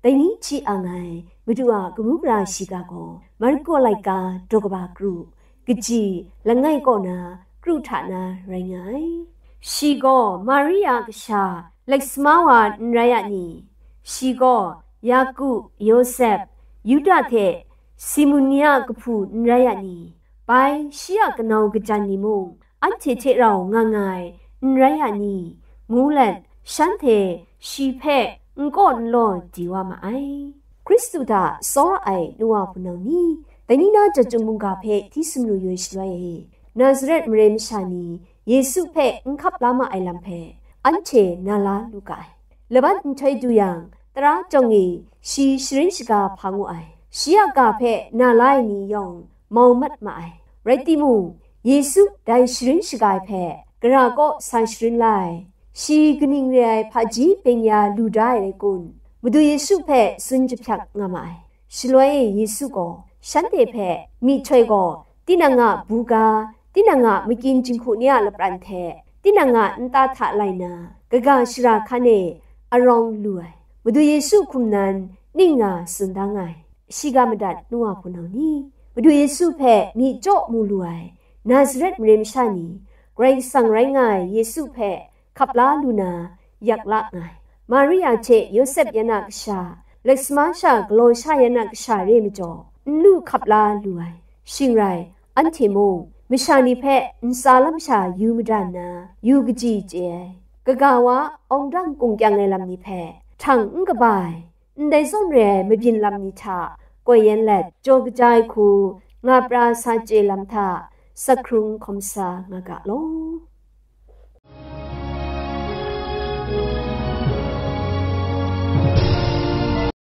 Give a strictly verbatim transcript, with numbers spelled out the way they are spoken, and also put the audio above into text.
Dai ni hti ang ai Madu a kabu gara shiga gaw Marko laika daw kaba kru, kaji langai kaw na kru hta na rai nga ai. Shi gaw Maria kasha Laksma wa n rai a ni? Shi gaw Yaku, Yawsep, Yuda hte Simuni a kahpu n rai a ni? Bai shi a kanau kajan ni mung anhte hte rau nga nga ai n rai a ni? Ngu let, shanhte shi hpe n kaw n law di wa ma ai. Hkristu hta tsawra ai nu wa hpunau ni, dai ni na chyeju mungga hpe hti sumru yu ai shaloi e, Nazaret mare masha ni Yesu hpe n hkap la ma ai lam hpe anhte na la lu ga ai. Laban nhtoi du yang, tara jawng e shi sharin shaga hpa ngu ai. Shi a ga hpe na la ai ni yawng mau mat ma ai. Rai timung, Yesu dai sharin shaga ai hpe gara kaw sa sharin la ai. Shi kaning re ai hpaji byeng ya lu da ai rai kun? Madu Yesu hpe tsun jahpyak nga ma ai. Shaloi Yesu gaw shanhte hpe myihtoi gaw tinang a buga, tinang a makyin jinghku ni a lapran hte tinang a nta hta lai na, kaga shara hkan e arawng lu ai. Madu Yesu hkum nan ning nga tsun da nga ai. Shiga madat nu wa hpunau ni, Madu Yesu hpe myi chyaw mu lu ai Nazaret mare masha ni, Karai Kasang rai nga ai Yesu hpe hkap la lu na yak la nga ai. Maria hte Yawsep yan a kasha, Laksma sha galaw sha yan a kasha re majaw, n lu hkap la lu ai. Shing rai, anhte mung masha ni hpe ntsa lam sha yu mada nna, yu kaji chye ai. Kaga wa awng dang kung kyang ai lam ni hpe htang n kaba ai, ndai zawn re ai mabyin lam ni hta koi yan let, jaw kaja ai hku nga pra sa chye lam hta, sakhkrung hkawm sa nga ga law.